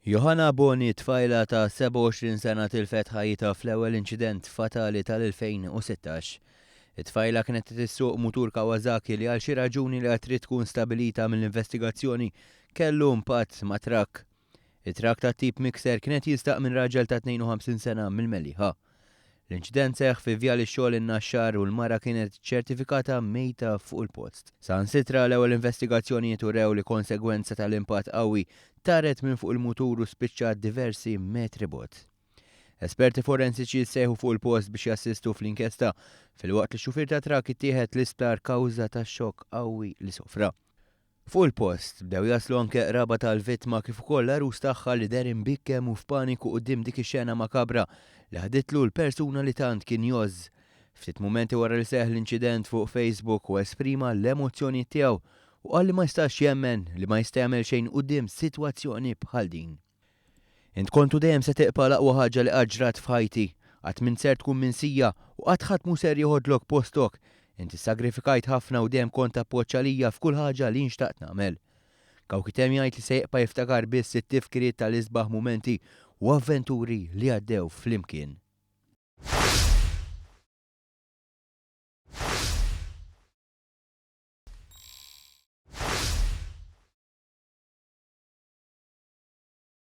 Johanna Boni, tfajla ta' 27 sena tilfet ħajjitha fl-ewwel inċident fatali tal-2016. It-tfajla kienet qed issuq mutur Kawasaki li għal xi raġuni li għad trid tkun stabilita mill-investigazzjoni kellu impatt ma' trakk. It-trakk tat-tip mixer kien qed jinstaq minn raġel ta' 52 sena mill-Mellieħa. L-inċident seħħ fi Vjal ix-Xogħol in-Naxxar u l-mara kienet ċertifikata mejta fuq il-post. Saħansitra l-ewwel investigazzjonijiet urew li konsegwenza tal-impatt qawwi taret minn fuq il-mutur u spiċċat diversi metri bogħod. Esperti forensiċi ssejħu fuq il-post biex jassistu fl-inkjesta filwaqt li x-xufier tat-trakk ittieħed l-isptar kawża tax-xokk qawwi li sofra. Fuq il-post, bdew jaslu anke qraba tal-vittma kif ukoll l-għarus tagħha li deher imbikkem u f'paniku quddiem dik ix-xena makabra li ħaditlu l-persuna li tant kien jgħożż. Ftit mumenti wara li seħħ l-inċident fuq Facebook hu esprima l-emozzjonijiet tiegħu u qal li ma jistax jemmen li ma jista' jagħmel xejn quddiem sitwazzjoni bħal din. Int kont u dejjem se tibqa' l-aqwa ħaġa li qatt ġrat f'ħajti. Qatt m'int ser tkun minsija u qatt ħadd mhu ser jeħodlok postok. Int issagrifikajt ħafna u dejjem kont appoġġ għalija f'kull ħaġa li jien xtaqt nagħmel. Gauci temm jgħid li se jibqa' jiftakar biss it-tifkiriet tal-isbaħ mumenti u avventuri li għaddew flimkien.